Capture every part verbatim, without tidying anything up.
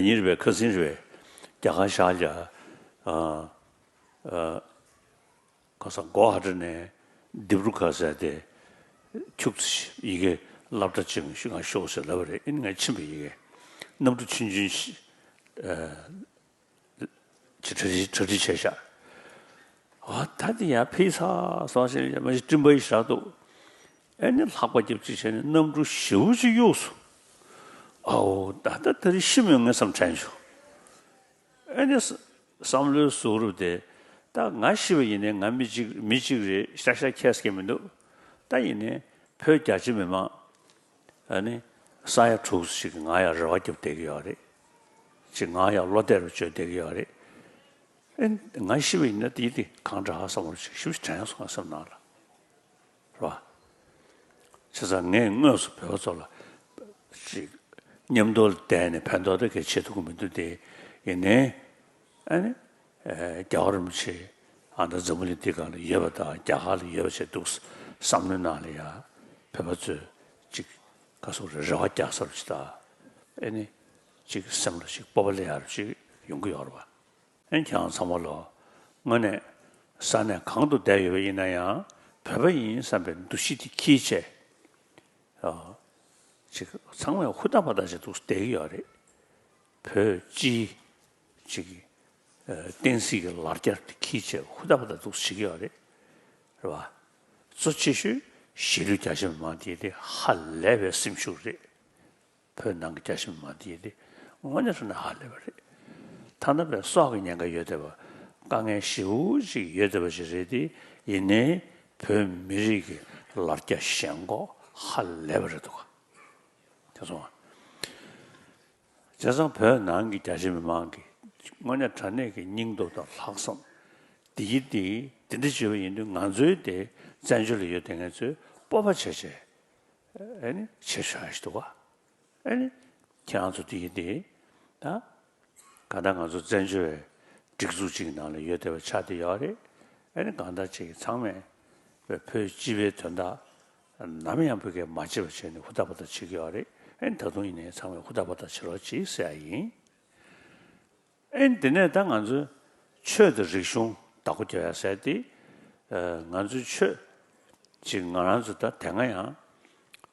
ཉིན་རེ་བའི་ཁ་སང་རེ་བའི་རྒྱ་གར་ཤར་ལ་ཨ་ཨ་ག་ས་གོ་ཧ་ཏྲ་ནས་ལྡེབ་རུ་ཁ་ཟེར་དེ་ཁྱུག་ཙམ་ཡི་གེ་སློབ་གྲྭ་ཅིག་ང་ཤོག་ཟེར་ལབ་པ་རེད། ཨེ་ནི་ང་ཕྱིན་པའི་ཡི་གེ་གནམ་གྲུ་ཆུང་ཆུང་ཞིག་ཨ་ཅིག་གྲ་སྒྲིག་གྲ་སྒྲིག་བྱས་ཤག་ཨ་ད་དེ་ཡར་ཕེབས་ཚར་སོང་ཞེས་མ་གཞི་སྤྲིན་པ་ཡི་ཞག་འདུག་ཨེ་ནི་ལྷགས་པ་རྒྱབ་ཅིག་བྱས་ནས་གནམ་གྲུ་ཞེ་པོ་ཅིག་གཡུགས་སོང་། ཨའོ་ད་ལྟ་ད་རེས་ཤི་མི་ངས་བསམ་དྲན་བྱུང་། ཨེ་ནི་བསམ་བློའི་ཟུག་རུབ་དེ་ད་ང་ཤི་བ་ཡིན་ནའི་ང་མི་གཅིག་མི་གཅིག་རེད་ཤག་ཤག་ཁྱད་ཀྱི་མི་འདུག་ད་ཡིན་ནའི་བོད་རྒྱ་ཆེ་མི་མང་ཨ་ནི་ས་ཡ་དྲུག་ཅིག་ང་ཡང་རེ་བ་རྒྱབ་བསྡད་ཀྱི་ཡོད་རེད། ཅིག་ང་ཡང་བློ་གཏད་རུ་བཅོལ་བསྡད་ཀྱི་ཡོད་རེད། ཨེ་ང་ཤི་བ་ཡིན་ན་དེ་དེ་གང་འདྲ་བསམ་བློ་ཅིག་ཞེ་པོ་ཅིག་དྲན་སོང་ང་བསམ་ནང་ལ། རེད་བ། བྱས་ཙང་ངས་དངོས་སུ་བོད་པ་ཚོ་ལ་ཅིག་མཉམ་དུ་བསྡད་ནས་ཕན་ཐོགས་དེ་གས་བྱེད་ཐུབ་ཀྱི་མི་འདུག་སྟེ། ཡིན་ནའི་ཨ་ནི་ཨེ་རྒྱལ་བ་རིན་པོ་ཆེ་ཨ་ད་འཛམ་བུ་གླིང་འདི་སྒང་ལ་ཡོད་པ་དང་རྒྱ་གར་ལ་ཡོད་པ་བྱས་འདུག་བསམ་བློའི་ནང་ལ་ཡ་བོད་པ་ཚོས་ཅིག་ག་སོགས་རེ་རེ་བ་རྒྱག་ས་རུ་ཅིག་དང་ཨེ་ནི་ཅིག་སེམས་ལ་ཅིག་སྤོབས་པ་སླེབས་ཡ་རུ་ཅིག་ཡོང་གི་ཡོད་རེད་བ། ཨེ་ཁྱེད་རང་ཚང་མ་ལོ། དངོས་གནས་ས་གནས་གང་དུ་བསྡད་ཡོད་པ་ཡིན་ན་ཡང་བོད་པ་ཡིན་བསམ་པའི་འདུ་ཤེས་དེ་འཁྱེར་བྱས། ཨ། ཅིག་ཚང་མས་ཧུར་ཐག་པ་ཐག་བྱས་འདུག་བསྡད་ཀྱི་ཡོད་རེད། བོད་སྤྱིའི་ཅིག་ཨ་བསྟན་སྲིད་ཀྱི་ལར་རྒྱ་དེ་འཁྱེར་བྱས་ཧུར་ཐག་པ་ཐག་འདུག་བྱེད་ཀྱི་ཡོད་རེད། རེད་བ། གཙོ་ཆེ་ཤོས་གཞིས་ལུས་རྒྱ་ཆེ་མི་མང་དེ་དེ་ཧ་ལས་པའི་སེམས་ཤུགས་རེད། བོད་ནང་གི་རྒྱ་ཆེ་མི་མང་དེ་དེ་དངོས་གནས་དྲང་གནས་ཧ་ལས་པ་རེད། ཐ་ན་པའི་སྲོག་གི་ཉེན་ཁ་ཡོད་བསྡད་པ་དཀའ་ངལ་ཞེ་པོ་ཅིག་ཡོད་བསྡད་པ་ཞིག་རེད་དེ། ཡིན་ནའི་བོད་མི་རིགས་ཀྱི་ལར་རྒྱ་ཞེན་ཁོག་ཧ་ལས་པ་རེད་འདུག་ག་དེ་སོང་བ། བྱས་ཙང་བོད་ནང་གི་རྒྱ་ཆེ་མི་མང་གི་དངོས་གནས་དྲང་གནས་ཀྱི་སྙིང་སྟོབས་དང་ལྷག་བསམ་དེ་ཡི་དེ་དེ་འདྲ་བྱས་པ་ཡིན་དུས་ང་ཚོའི་དེ་བཙན་བྱོལ་ལ་ཡོད་བསྡད་མཁན་ཚོས་སྤོབས་པ་བྱས་བྱས་ཨེ་ནི་བྱེད་ཤོག་ཞིག་འདུག་ག་ཨེ་ནི་ཁྱེད་རང་ཚོ་དེ་ཡི་དེ་ད་ག་ད་ང་ཚོ་བཙན་བྱོལ་བའི་སྒྲིག་འཛུགས་གཅིག་གི་ནང་ལ་ཡོད་བསྡད་པ་ཆགས་བསྡད་ཡོད་རེད། ཨེ་ནི་གང་ལྟར་ཅིག་ཚང་མས་བོད་སྤྱི་པའི་དོན་དག་ནམ་ཡང་བོད་སྐད་མ་བརྗེད་པ་བྱས་ནས་ཧུར་ཐག་པ་ཐག་བྱེད་ཀྱི་ཡོད་རེད། ཨེ་ནི་ད་དུང་ཡིན་ནའི་ཚང་མས་ཧུར་ཐག་པ་ཐག་བྱེད་རོགས་གྱིས་ཟེར་ཡ་ཡིན། ཨེ་ནི་དེ་ནས་ད་ང་ཚོའི་ཆོས་དང་རིག་གཞུང་བདག་པོ་རྒྱག་ཡ་ཟེར་ཏེ། ཨ་ང་ཚོའི་ཆོས་ཅིག་ང་རང་ཚོ་ད་དེ་སྔ་ཡང་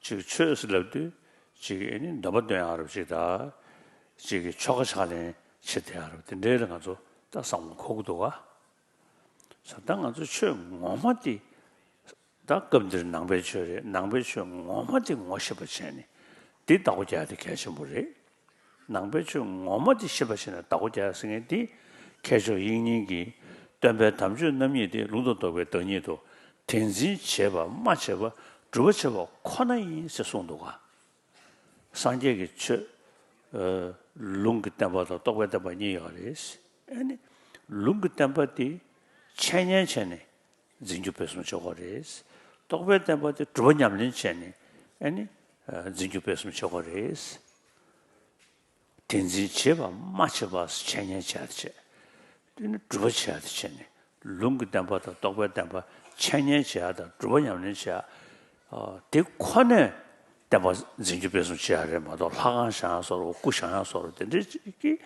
ཅིག་ཆོས་ཟེར་ལབ་དུས་ཅིག་ཨེ་ནི་འདོན་པ་འདོན་ཡ་རབ་ཅིག་དང་། ཅིག་གི་ཆོ་ག་ཕྱག་ལེན་བྱེད་བསྡད་ཡ་རབ་དེ་འདྲའི་ལ་ང་ཚོ་ད་བསམ་བློ་འཁོར་གི་འདུག་ག་ས་ད་ང་ཚོ་ཆོས་ངོ་མ་དེ་ད་སྐབས་འདིར་ནང་པའི་ཆོས་རེད། ནང་པའི་ཆོས་ངོ་མ་དེ་ངོ་ཤེས་པ་བྱས་ནས་དེ་བདག་པོ་རྒྱག་ཡ་དེ་གལ་ཆེན་པོ་རེད། ནང་པའི་ཆོས་ངོ་མ་དེ་ཤེས་པ་བྱས་ནས་བདག་པོ་རྒྱག་ཟེར་མཁན་དེ་མཁས་མཆོག་དབྱིག་གཉེན་གྱིས་སྟོན་པའི་དམ་ཆོས་རྣམ་གཉིས་ཏེ། ལུང་དང་རྟོགས་པའི་བདག་ཉིད་དོ། དེ་འཛིན་བྱེད་པ་སྨྲ་བྱེད་པ་སྒྲུབ་པ་བྱེད་པ་ཁོ་ན་ཡིན་ཟེར་གསུངས་འདུག་ག་སངས་རྒྱས་ཀྱི་ཆོས་ཨ་ལུང་གི་བསྟན་པ་དང་རྟོགས་པའི་བསྟན་པ་གཉིས་ཡོད་རེད། ཨ་ནི་ལུང་གི་བསྟན་པ་དེ་འཆད་ཉན་བྱས་ནས་འཛིན་རྒྱུ་སྤེལ་གསུམ་བྱེད་དགོས་རེད། རྟོགས་པའི་བསྟན་པ་དེ་སྒྲུབ་པ་ཉམས་ལེན་བྱས་ནས་ཨ་ནི་ཨ་འཛིན་རྒྱུ་སྤེལ་གསུམ་བྱེད་དགོས་རེད། དེ་འཛིན་བྱེད་པ་སྨྲ་བྱེད་པ་འཆད་ཉན་བྱེད་ཡ་དེ་བྱས། དེ་ནི་སྒྲུབ་པ་བྱེད་ཡ་དེ་བྱས་ནས་ལུང་གི་བསྟན་པ་དང་རྟོགས་པའི་བསྟན་པ་འཆད་ཉན་བྱེད་ཡ་དང་སྒྲུབ་པ་ཉམས་ལེན་བྱེད་ཡ། ཨ་དེ་ཁོ་ནས་བསྟན་པ་འཛིན་རྒྱུ་སྤེལ་གསུམ་བྱེད་ཡ་རེད་མ་གཏོགས་ལྷ་ཁང་བཞེངས་ཡ་བཟོ་འདྲ་སྐུ་བཞེངས་ཡ་བཟོ་འདྲ་དེ་འདྲའི་ཅིག་གིས་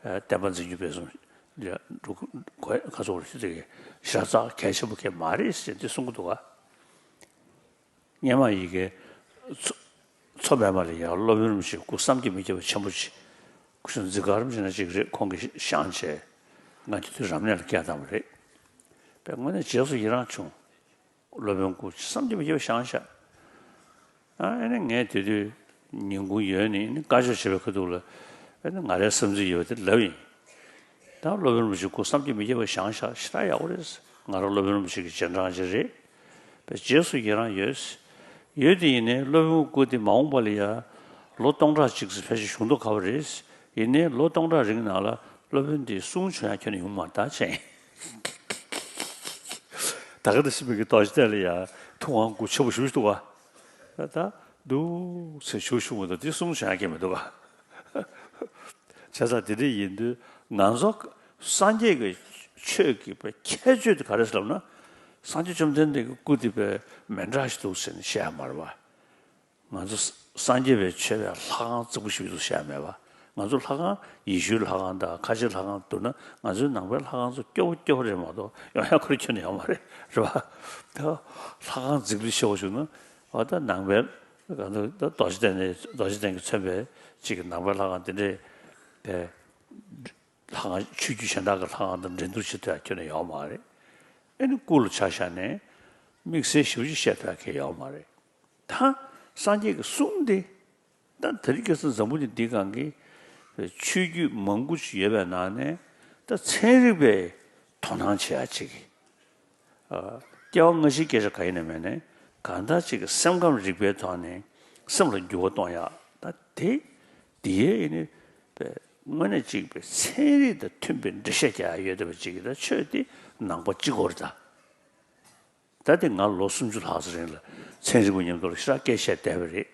ཨ་བསྟན་པ་འཛིན་རྒྱུ་སྤེལ་གསུམ་ལ་འགྲོ་དགོས་ཁ་ཚོར་ཞུ་དེ་གི་ཞག་ཚགས་གལ་ཆེན་པོ་གལ་མ་རེད་ཟེར་འདི་གསུང་གི་འདུག་ག་སྔོན་མ་ཡི་གེ་མཚོ་མཚོ་པདྨ་ལ་ཡང་སློབ་དཔོན་རིན་པོ་ཆེའི་སྐུ་བསམ་གྱིས་མི་ཁྱབ་པ་ཆེན་པོ་ཅིག་སྐུ་གཞོན་འཛི་སྒར་རིན་པོ་ཆེ་ན་ཅིག་རེད། ཁོང་གིས་བཞེངས་བྱས་ང་དེ་དུས་རབ་གནས་ལ་བསྐྱལ་བཏང་བ་རེད། པས་དངོས་གནས་རྗེས་སུ་ཡི་རང་བྱུང་། སློབ་དཔོན་སྐུ་བསམ་གྱིས་མི་ཁྱབ་པ་བཞེངས་ཤག་ཨ་ཨེ་ནི་ངས་དེ་དུས་ཉིན་གུང་ཡོལ་ནས་ཨེ་ནི་བཀའ་ཆོས་བྱེད་པའི་ཁ་ཐུག་ལ་ཨེ་ནི་ང་རའི་བསམ་ཚུལ་ཡོད་པ་དེ་ལབ་ཡིན། ད་སློབ་དཔོན་རིན་པོ་ཆེ་སྐུ་བསམ་གྱིས་མི་ཁྱབ་པ་བཞེངས་ཤག་ཞེ་དྲག་ཡག་པོ་རེད། ང་རང་སློབ་དཔོན་རིན་པོ་ཆེ་གི་རྗེས་འབྲང་ཅིག་རེད། པས་རྗེས་སུ་ཡི་རང་ཡོད། ཡོད་དེ་ཡིན་ནའི་སློབ་དཔོན་སྐུ་དེ་མ་འོངས་པ་ལ་ཡ་ལོ་སྟོང་ཕྲག་གཅིག་ཙམ་ཕལ་ཆེར་བཞུགས་མདོག་ཁ་པོ་རེད། ཡིན་ནའི་ལོ་སྟོང་ཕྲག་རིང་ནང་ལ་སློབ་དཔོན་དེ་གསུང་བྱུང་ཡ་ཁྱོན་ནས་ཡོང་མ་རེད་ད་ཅེས། ད་ག་ད་ཤི་བའི་གི་རྡོ་རྗེ་གདན་ལ་ཡ་ཐུབ་དབང་སྐུ་ཆེ་པོ་ཞེ་པོ་ཞིག་འདུག་ག་ད་འདུག་ཚེ་ཞུ་ཞུ་མི་འདུག་དེ་གསུང་བྱུང་ཡ་གི་མི་འདུག་ག་བྱས་ཙང་དེ་འདྲ་ཡིན་དུས་ང་ཚོ་སངས་རྒྱས་ཀྱི་ཆོས་ཀྱི་ཁྱད་ཆོས་དེ་ག་རེ་ཟེར་ལབ་ན། སངས་རྒྱས་བཅོམ་ལྡན་འདས་ཀྱི་སྐུ་དེ་དཔེ་མི་འདྲ་ཞིག་འདུག་ཟེར་ནས་བཤད་ཡ་མ་རེད་བ། ང་ཚོ་སངས་རྒྱས་པའི་ཆོས་པའི་ལྷ་ཁང་བརྩེགས་པོ་ཞིག་འདུག་བཤད་ཡ་མེད་བ། ང་ཚོ་ལྷ་ཁང་ཡེ་ཤུའི་ལྷ་ཁང་དང་ཁ་ཆེའི་ལྷ་ཁང་བསྡུར་ན་ང་ཚོའི་ནང་པའི་ལྷ་ཁང་ཚོ་སྐྱོ་པོ་སྐྱོ་པོ་རེད་མ་གཏོགས་ཡོང་ཡ་ཁོ་རང་ཁྱོན་ནས་ཡོད་མ་རེད། རེད་པ། ད་ལྷ་ཁང་རྫིག་པོ་ཆེ་བོ་བྱུང་ན་འོ་ད་ནང་པའི་ད་རྡོ་རྗེ་གདན་ནས་རྡོ་རྗེ་གདན་གྱིས་མཚོན་པའི་ཅིག་ནང་པའི་ལྷ་ཁང་དེ་འདྲས་དེ། ལྷ་ཁང་ཆོས་བརྒྱུད་གཞན་དག་གི་ལྷ་ཁང་དང་འགྲན་བསྡུར་བྱེད་ཐུབ་ཡ་ཁྱོན་ནས་ཡོད་མ་རེད། ཨེ་ནི་སྐུ་ལ་ཆ་བཞག་ནས་དམིགས་བསལ་ཞེ་པོ་ཅིག་བཤད་ཐུབ་ཡ་གང་ཡང་ཡོད་མ་རེད། ད་སངས་རྒྱས་ཀྱི་གསུང་འདི་ད་དེ་རིང་ཁ་སང་འཛམ་བུ་གླིང་འདིའི་སྒང་གི་ཆོས་བརྒྱུད་མང་པོ་ཅིག་ཡོད་པའི་ནང་ནས་ད་ཚན་རིག་པས་དོ་སྣང་བྱེད་ཡ་ཅིག་ཨ། སྐྱེ་བ་སྔ་ཕྱིའི་སྐད་ཆ་གང་ཡིན་ནའི་མིན་ནའི་གང་ལྟར་ཅིག་གི་སེམས་ཁམས་རིག་པའི་ཐོག་ནས་སེམས་ལ་འགྱུར་བ་གཏོང་ཡག་ད་དེ་འདི་ཡས་ཡིན་ནི་པས་དངོས་གནས་ཅིག་པའི་ཚན་རིག་དང་མཐུན་པའི་འགྲེལ་བཤད་རྒྱག་ཡག་ཡོད་བསྡད་པ་ཅིག་གི་ད་ཆོས་དེ་ནང་པ་གཅིག་པོ་རེད་ད། ད་དེ་ང་ལོ་སུམ་ཅུ་ལྷག་ཙམ་རིང་ལ་ཚན་རིག་པ་མཉམ་དུ་ལ་ཞེ་དྲག་སྐད་བཤད་བསྡད་པ་རེད།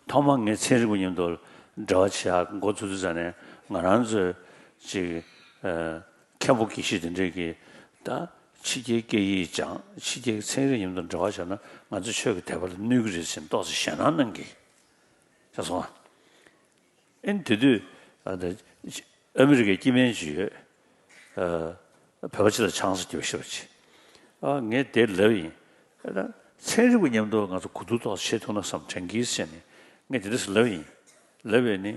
ཐོག་མར་ངས་ཚན་རིག་པ་མཉམ་དུ་འབྲེལ་བ་བྱེད་ཡག་འགོ་ཚུགས་དུས་ཙམ་ནས་ང་རང་ཚོའི་ཅིག་ཨ། མཁན་པོ་དགེ་བཤེས་དེ་འདྲས་ཀྱིས་ད་ཕྱི་རྒྱལ་སྐད་ཡིག་སྦྱངས་ཕྱི་རྒྱལ་གྱི་ཚན་རིག་མཉམ་དུ་འབྲེལ་བ་བྱས་ན་ང་ཚོ་ཆོས་ཀྱི་དད་པ་ལ་གནོད་ཀྱི་རེད་ཟེར་ཏོག་ཙམ་ཞེད་སྣང་གནང་གི་ཤག་སོང་ཨ། ཨེ་ནི་དེ་དུས་ཨ་ད་ཨ་མི་རི་ཀའི་སྐྱེ་དམན་ཅིག་ཡོད། ཨ་བོད་པ་ཅིག་ལ་ཆང་ས་རྒྱབ་ཤེས་པ་ཅིག་ཨ་ངས་དེ་ལབ་ཡིན། ཨ་ད་ཚན་རིག་པ་མཉམ་དུ་ང་ཚོ་གོ་བསྡུར་ཏོག་ཙམ་བྱེད་ཐུབ་ན་བསམ་དྲན་གྱིས་ཟེར་ནས་ངས་དེ་འདྲ་ཞིག་ལབ་ཡིན། ལབ་ཡས་ནི་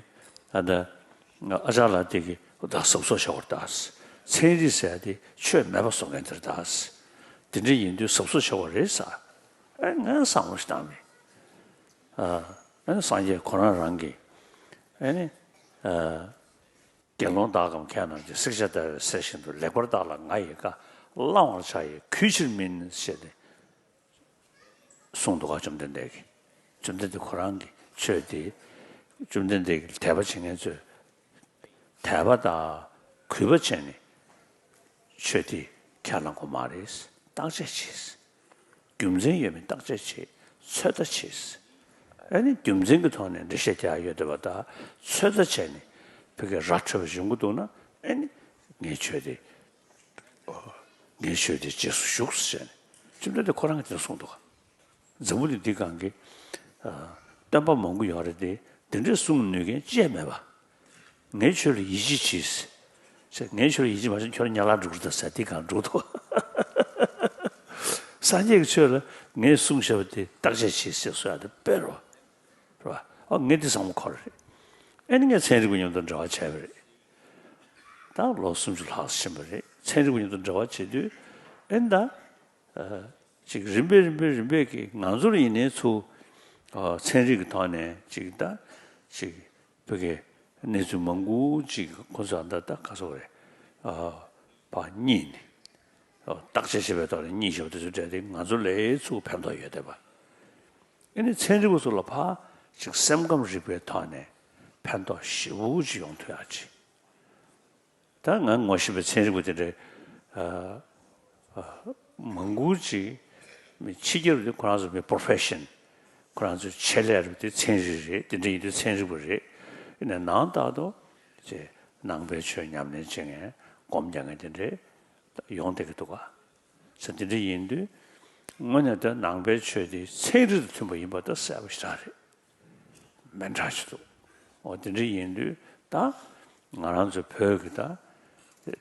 ཨ་ད་ཨ་ཅག་ལགས་དེ་གིས་ད་གཟབ་གཟབ་བྱ་བར་གདའ། ཚན་རིག་ཟེར་ཡ་དེ་ཆོས་མེད་པ་བཟོ་མཁན་དེར་གདའ། དེ་འདྲ་ཡིན་དུས་གཟབ་གཟབ་བྱ་བ་རེད་ཟེར། ཨ་ངས་བསམ་བློ་ཞིག་བཏང་མེད། ཨ་ཨ་ནི་སངས་རྒྱས་ཁོ་རང་རང་གིས་ཨ་ནི་ཨ་དགེ་སློང་དག་གམ་མཁས་རྣམས་ཀྱིས་བསྲེག་བཅད་བརྡར་བའི་གསེར་བཞིན་དུ། ལེགས་པར་བརྟགས་ལ་ང་ཡི་བཀའ། བླང་བར་བྱ་ཡི་གུས་ཕྱིར་མིན་ཞེས་ཏེ། གསུངས་འདུག་ག་བཅོམ་ལྡན་འདས་ཀྱིས། བཅོམ་ལྡན་འདས་ཁོ་རང་གི་ཆོས་དེ། བཅོམ་ལྡན་འདས་ཀྱི་དད་པ་བྱེད་མཁན་ཚོས་དད་པ་དང་གུས་པ་བྱས་ནས་ཆོས་དེ་ཁས་བླང་དགོས་མ་རེད། བརྟག་དཔྱད་བྱེད། རྒྱུ་མཚན་ཡོད་མེད་བརྟག་དཔྱད་བྱེད། ཚོད་ལྟ་བྱེད། ཨ་ནི་རྒྱུ་མཚན་གྱི་ཐོག་ནས་འགྲེལ་བཤད་རྒྱག་ཡོད་བསྡད་པ་དང་ཚོད་ལྟ་བྱས་ནས་ཕ་གིར་ར་འཕྲོད་པ་ཡོང་གི་འདུག་ན་ཨ་ནི་ངའི་ཆོས་དེ། ངའི་ཆོས་དེ་རྗེས་སུ་ཞུགས་ཟེར་ནས་བཅོམ་ལྡན་འདས་ཁོ་རང་གིས་དེ་གསུངས་འདུག་ག་འཛམ་བུ་གླིང་འདི་སྒང་གི་ཨ་སྟོན་པ་མང་པོ་ཡོད་རེད་དེ། དེ་འདྲའི་གསུང་ནུས་མཁན་ཅིག་མེད་པ། ངའི་ཆོས་ལ་ཡིད་ཆེས་གྱིས་ཟེར། ངའི་ཆོས་ལ་ཡིད་ཆེས་མ་བྱུང་ཁྱོད་རང་ཉལ་ལ་འགྲོ་གི་རེད་ད་ཟེར་འདི་སྒང་འགྲོ་འདུག་སངས་རྒྱས་ཀྱི་ཆོས་ལ་ངས་གསུངས་བཞག་པ་དེ་བརྟག་དཔྱད་གྱིས་ཟེར་གསུང་ཡ་དེ་དཔེ་རེད་པ། རེད་པ། ཨ་ངས་འདི་བཟང་པོ་གོ་རེད། ཨ་ནི་ངས་ཚན་རིག་པ་མཉམ་དུ་འབྲེལ་བ་བྱས་པ་རེད། ད་ལོ་སུམ་ཅུ་ལྷག་ཕྱིན་པ་རེད། ཚན་རིག་པ་མཉམ་དུ་འབྲེལ་བ་བྱེད་དུས་ཨེ་ད། ཅིག་རིམ་པས་རིམ་པས་རིམ་པས་ཀྱིས་ང་ཚོར་ཡིན་ནའི་ཚུར་ཨ་ཚན་རིག་གི་ཐོག་ནས་ཅིག་ད་ཅིག་བོད་ཀྱི་གནས་ཚུལ་མང་པོ་ཅིག་ཁོ་ཚོ་ད་ལྟ་ག་ཚོད་རེད། ཨ་ཕར་གཉིད་ནས་ཨ་བརྟག་དཔྱད་བྱེད་པའི་ཐོག་ནས་གཉིད་ཤོར་དུས་ཚོད་འདྲ་དེ་ང་ཚོ་ལ་ཚུར་ཕན་ཐོགས་ཡོད་བསྡད་པ། ཨ་ནི་ཚན་རིག་པ་ཚོ་ལ་ཕར་ཅིག་སེམས་ཁམས་རིག་པའི་ཐོག་ནས་ཕན་ཐོགས་ཞེ་པོ་ཅིག་ཡོང་ཐུབ་ཡག་ཅིག་ད་ང་ངོ་ཤེས་པའི་ཚན་རིག་པ་དེ་འདྲའི་ཨ་ཨ་མང་པོ་ཅིག་མི་ཕྱི་རྒྱལ་རུ་དེ་ཁོ་རང་ཚོ་མི་པོ་རོ་ཕེ་ཤན་ཁོ་རང་ཚོའི་ཆེད་ལས་རུ་དེ་ཚན་རིག་རེད། དེ་འདྲ་ཡིན་དུས་ཚན་རིག་པ་རེད། ཡིན་ནའི་ནང་ལྟར་དུ་ཅེ་ནང་པའི་ཆོས་ཉམས་ལེན་བྱེད་མཁན་སྒོམ་རྒྱག་མཁན་དེ་འདྲའི་ཡོང་བསྡད་ཀྱི་འདུག་ག་ས་དེ་འདྲ་ཡིན་དུས་དངོས་གནས་ད་ནང་པའི་ཆོས་དེ་ཚན་རིག་དང་མཐུན་པ་ཡིན་པ་ད་གསལ་པོ་ཞེ་དྲག་རེད། མི་འདྲ་ཞིག་འདུག་འོ་དེ་འདྲ་ཡིན་དུས་ད་ང་རང་ཚོ་བོད་ཀྱི་ད་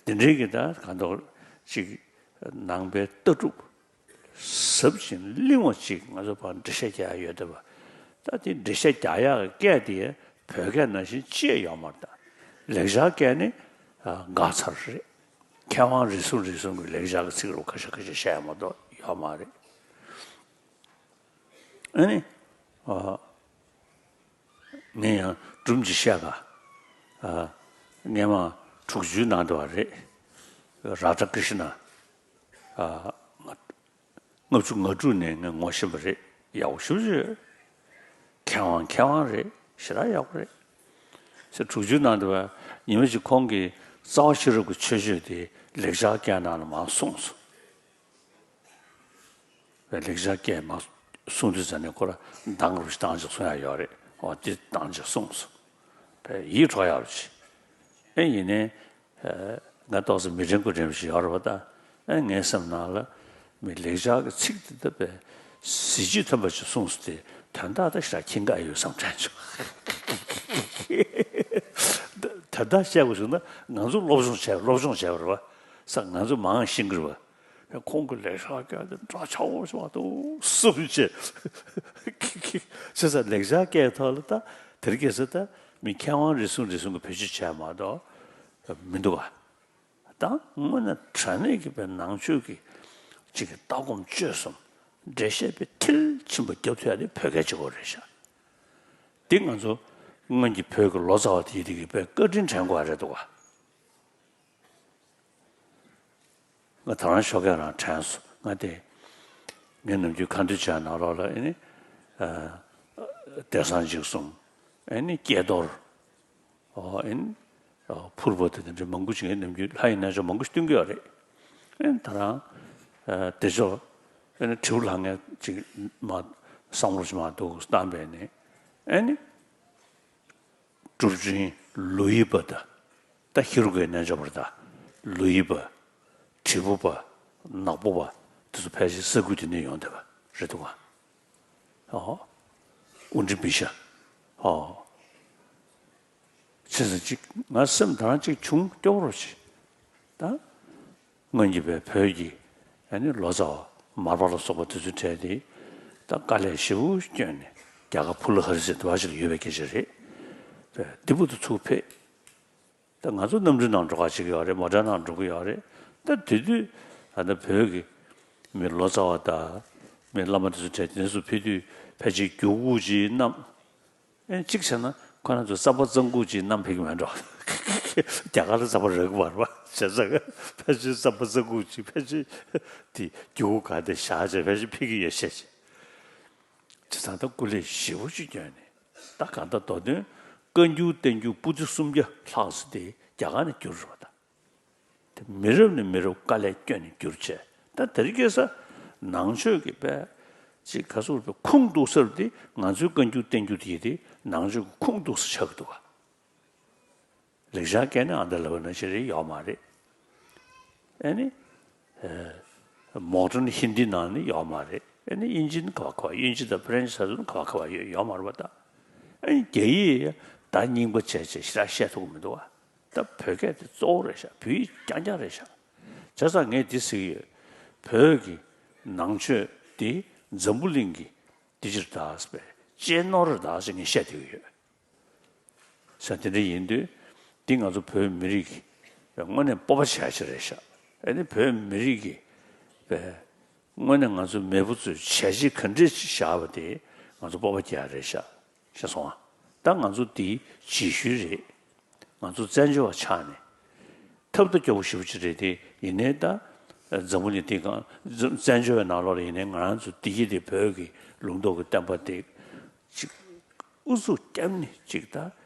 དེ་འདྲའི་གི་ད་གང་ལྟར་ཅིག་ནང་པའི་ལྟ་གྲུབ་ཟབ་ཅིང་བརླིང་བ་ཅིག་ང་ཚོ་ཕར་འགྲེལ་བཤད་རྒྱག་ཡ་ཡོད་བསྡད་པ། ད་དེ་འགྲེལ་བཤད་རྒྱག་ཡག་གི་སྐད་དེ་བོད་སྐད་ནང་བཞིན་ཅི་ཡང་ཡོད་མ་རེད། ད་ལེགས་སྦྱར་སྐད་ནི་ཨ་འགག་ཚར་རེད། མཁས་དབང་རེ་ཟུང་རེ་ཟུང་གི་ལེགས་སྦྱར་གྱི་ཚིག་རུ་ཁ་ཤས་ཁ་ཤས་བཤད་ཡ་མ་གཏོགས་ཡོད་མ་རེད། ཨ་ནི། ཨ། ངས་ཡང་སྒྲུང་ཅིག་བཤད་ག་ཨ། སྔས་མ་དྲུག་ཅུའི་ནང་དུ་བ་རེད། རཱ་ཌ་ཀྲི་ཤི་ན། ཨ། ལྔ་བཅུ་ང་དྲུག་ནས་ངས་ངོ་ཤེས་པ་རེད། ཡག་པོ་ཞེ་པོ་ཅིག་མཁས་དབང་མཁས་དབང་རེད། ཞེ་དྲག་ཡག་པོ་རེད། ཟེར་དྲུག་ཅུའི་ནང་དུ་བ་ཉི་མ་ཅིག་ཁོང་གིས་རྩ་བ་ཤེས་རབ་ཀྱི་མཆོད་བརྗོད་དེ་ལེགས་སྦྱར་སྐད་ནང་ལ་མར་གསུངས་སོང་། བའི་ལེགས་སྦྱར་སྐད་མར་གསུང་དུས་ཙམ་ནས་ཁོ་ར་འདང་རུ་ཞིག་བཏང་ཅིག་གསུང་ཡ་ཡོད་རེད། འོ་དེ་བཏང་ཅིག་གསུངས་སོང་། བས་ཡིད་འཕྲོག་ཡག་རུ་ཞིག་ཨེ་ཡིན་ནའི། ཨ། ང་ཏོག་ཙམ་མི་དྲན་དགུ་དྲན་ཞིག་ཡོད་རེད་པ་ད། ཨེ་ངའི་སེམས་ནང་ལ་མི་ལེགས་སྦྱར་གྱི་ཚིག་དེ་ལྟ་བུའི་གཟི་བརྗིད་ཐོན་པ་ཅིག་གསུངས་སོང་དེ་དོན་དག་ད་ཞེ་དྲག་མཁྱེན་གྱི་ཨེ་ཡོད་བསམ་དྲན་བྱུང་། དོན་དག་བཤད་དགོས་བྱུང་ན་ང་ཚོ་སློབ་སྦྱོང་བྱས་སློབ་སྦྱོང་བྱས་པ་རེད་བ། ས་ང་ཚོ་མང་ཤེས་ཀྱི་རེད་བ། ཁོང་གི་ལེགས་བཤད་སྐད་དེ་འདྲ་ཆགས་པོ་ཞིག་མ་གཏོགས་གསུང་བྱས། བྱས་ཙང་ལེགས་བཤད་སྐད་ཐོག་ལ་ད་དེར་སྐྱེས་ས་ད་མི་མཁས་དབང་རེ་ཟུང་རེ་ཟུང་གི་བེད་སྤྱོད་བྱས་མ་གཏོགས་མི་འདུག་བ། ད་དངོས་གནས་དྲང་གནས་ཀྱི་པའི་ནང་ཆོས་ཀྱི་གཅིག་གི་ལྟ་སྒོམ་སྤྱོད་གསུམ་འགྲེལ་བཤད་པའི་མཐིལ་ཕྱིན་པ་རྒྱབ་ཐུབ་ཡ་དེ་བོད་སྐད་གཅིག་པོ་རེད་ཤག་འདི་ང་ཚོ་སྔོན་གྱི་བོད་ཀྱི་ལོ་ཙཱ་བ་དེ་ཡི་དེ་གི་པའི་བཀའ་དྲིན་དྲན་དགོས་པ་རེད་འདུག་ག་ང་ད་རང་ཞོགས་ཀས་རང་དྲན་སོང་། ང་དེ་ངས་ནམ་རྒྱུན་ཁ་འདོན་བྱས་ནང་ལོགས་ལ་ཨེ་ནི་བསྡད་སང་འཇིགས་གསུམ་ཨེ་ནི་ཀྱེ་རྡོར། ཨོ་ཨིན། ཨོ་ཕུར་བུ་དེ་འདྲ་མང་པོ་ཅིག་ངས་ནམ་རྒྱུན་ལྷ་ཡི་རྣལ་འབྱོར་མང་པོ་ཞིག་སྟོན་གྱི་ཡོད་རེད། ཨིན་ད་རང་ཨ་དེ་ཚོ་ཨིན་དྲིལ་བུ་ལྷ་ངས་ཅིག་མ་བསམ་བློ་ཅིག་མ་འདུག་བཏང་པས་ནི་ཨེ་ནི་གྲུབ་ཆེན་ལོ་ཡི་པ་དང་ད་ཧེ་རུ་ཀའི་རྣལ་འབྱོར་པ་དང་ལོ་ཡི་པ་དྲིལ་བུ་པ་ནག་པོ་པ་དེ་ཚོ་ཕལ་ཆེར་ས་ཁུལ་དེ་ནས་ཡོང་བསྡད་པ་རེད་འདུག་ག་ཨོ། དབུ་འབྲི་མི་ཤ། ཨོ། བྱས་ཙང་ཅིག་ང་སེམས་ད་རང་ཅིག་བྱུང་སྐྱོ་པོ་རོ་ཞིག་ད་སྔོན་གྱི་བའི་བོད་ཀྱི་ཨ་ནི་ལོ་ཙཱ་བ་མར་པ་ལ་སོགས་པ་དེ་ཚོའི་གྲས་དེ་ད་དཀའ་ལས་ཞེ་པོ་བསྐྱོན་ནས་རྒྱ་གར་ཕུ་ལ་ཧ་རི་ཟེར་དེ་བ་ཞིག་ལ་ཡོད་པའི་སྐད་ཆ་རེད། བའི་འདི་བུ་དུ་ཚུགས་ཕེབས། ད་ང་ཚོ་གནམ་གྲུའི་ནང་འགྲོ་ག་བྱེད་ཀྱི་ཡོད་རེད། མོ་ཊའི་ནང་འགྲོ་གི་ཡོད་རེད། ད་དེ་དུས་ད་ལྟ་བོད་ཀྱི་མི་ལོ་ཙཱ་བ་དང་མི་བླ་མ་དེ་ཚོ་གྲས་དེ་ཚོ་ཕེབས་དུས་ཕལ་ཆེར་རྒྱུག་ཁུག་ཅིག་བསྣམས། ཨེ་གཅིག་བྱས་ན་ཁོ་རང་ཚོ་རྩམ་པ་རྩང་ཁུག་ཅིག་བསྣམས་ཕེབས་ཀྱི་མེད་འགྲོ། རྒྱ་གར་ལ་རྩམ་པ་རག་གི་མ་རེད་པ། བྱས་ཙང་ཕལ་ཆེར་རྩམ་པ་རྩང་ཁུག་ཅིག་ཕལ་ཆེར་དེ་རྒྱུག་ཁུག་ག་དེ་བཞག་བྱས་ཕལ་ཆེར་ཕེབས་ཀྱི་ཡོད་བཤད་བྱས། བྱས་ཙང་ད་སྐུ་ལས་ཞེ་པོ་ཅིག་བསྐྱོན་ནས་ད་གང་ལྟར་མདོ་དོན་བཀའ་འགྱུར་བསྟན་འགྱུར་པོ་ཏི་སུམ་བརྒྱ་ལྷག་ཙམ་དེ་རྒྱ་གར་ནས་བསྒྱུར་རོགས་ད། དེ་མི་རབས་ནས་མི་རབས་དཀའ་ལས་བསྐྱོན་ནས་བསྒྱུར་བྱས་ད་དེ་རིང་ཁ་སང་ནང་ཆོས་ཀྱི་དཔེ་ཅིག་ག་ཚོད་པའི་ཁུངས་གཏུགས་ས་དེ་ང་ཚོའི་བཀའ་འགྱུར་བསྟན་འགྱུར་དེ་ཡི་དེ་ནང་ཆོས་ཀྱི་ཁུངས་གཏུགས་ས་ཆགས་ཀྱི་འདུག་ག་ལེགས་སྦྱར་སྐད་ནི་ཨ་འདྲ་ལབ་པ་ནང་བཞིན་རེད་ཡོད་མ་རེད། ཨ་ནི། མོ་ཌརན་ཧིན་དི་ནང་ནི་ཡོད་མ་རེད། ཨ་ནི་དབྱིན་ཇི་ནི་ག་བ་ག་བ་དབྱིན་ཇི་དང་ཕ་རན་སི་ཚོ་ནི་ག་བ་ག་བ་ཡོད་ཡོད་མ་རེད་པ་ད། ཨ་ནི་རྒྱ་ཡིག་ད་རྙིང་པ་བྱས་བྱས་ཞེ་དྲག་བཤད་ཐུབ་ཀྱི་མི་འདུག་བ། ད་བོད་སྐད་དེ་གཙོ་བོ་རེད་ཤག་བོད་ཡིག་རྐྱང་རྐྱང་རེད་ཤག་བྱས་ཙང་ངས་འདི་ཟེར་གྱི་ཡོད། བོད་ཀྱི་ནང་ཆོས་འདི་འཛམ་བུ་གླིང་གི་འདི་ཕྱིར་དག་ཟེར་བའི་གཅེས་ནོར་རེད་ད་ཟེར་ངས་བཤད་བསྡད་ཀྱི་ཡོད། ས་དེ་འདྲ་ཡིན་དུས་འདི་ང་ཚོ་བོད་མི་རིགས་ཀྱི་དངོས་གནས་སྤོབས་པ་བྱ་ཡ་ཅིག་རེད་ཤག་ཨ་ནི་བོད་མི་རིགས་ཀྱི་བས་དངོས་གནས་ང་ཚོ་མེས་པོ་ཚོས་བྱས་རྗེས་ག་འདྲས་ཅིག་བཞག་པ་དེ་ང་ཚོ་སྤོབས་པ་རྒྱག་ཡ་རེད་ཤག་ཤེས་སོང་ཨ། ད་ང་ཚོ་འདི་རྗེས་ཤུལ་རེད། ང་ཚོ་བཙན་བྱོལ་བ་ཆགས་ནས་ཐབས་ད་སྐྱོ་པོ་ཞེ་པོ་ཅིག་རེད་དེ་ཡིན་ནའི་ད་འཛམ་བུ་གླིང་འདི་གང་བཙན་བཙན་བྱོལ་བའི་ནང་ལོགས་ལ་ཡིན་ནའི་ང་རང་ཚོ་བདེ་སྐྱིད་དེ་བོད་ཀྱི་ལུང་རྟོགས་ཀྱི་བསྟན་པ་དེ་ཅིག་ཨུ་ཚུགས་བརྒྱབ་ནས་ཅིག་ད་